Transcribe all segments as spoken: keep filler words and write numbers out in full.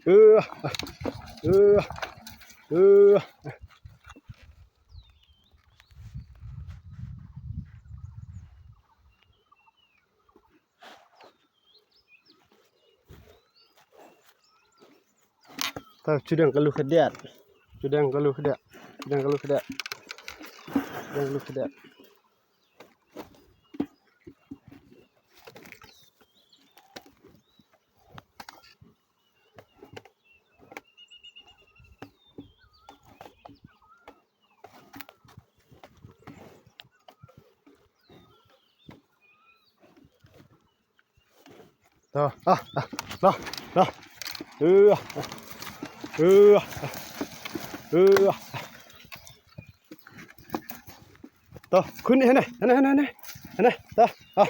Ua, ua, ua. Ta, chu dang kalu kha dia. Chu dang kalu kha dia. Chu dang kalu kha dia. Chu dang kalu kha dia. Ta, ah, ah, la, la. Ua, ua, ua. Ta, khun ni, hene, hene, hene, hene. Hene, ta, ah.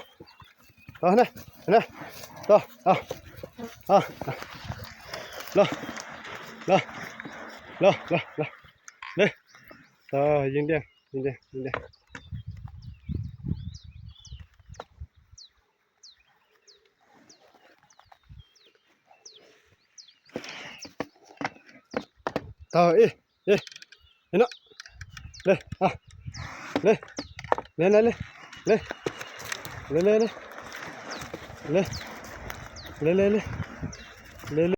Ta, hene, hene. Ta, ah. Ah, ah. La, la, la, la, la. Le. Ta, jing dia, jing dia, jing dia. Ta, eh, eh. Ina. Le, ah. Le. Le, le, le. Le. Le, le, le. Le. Le, le, le. Le, le.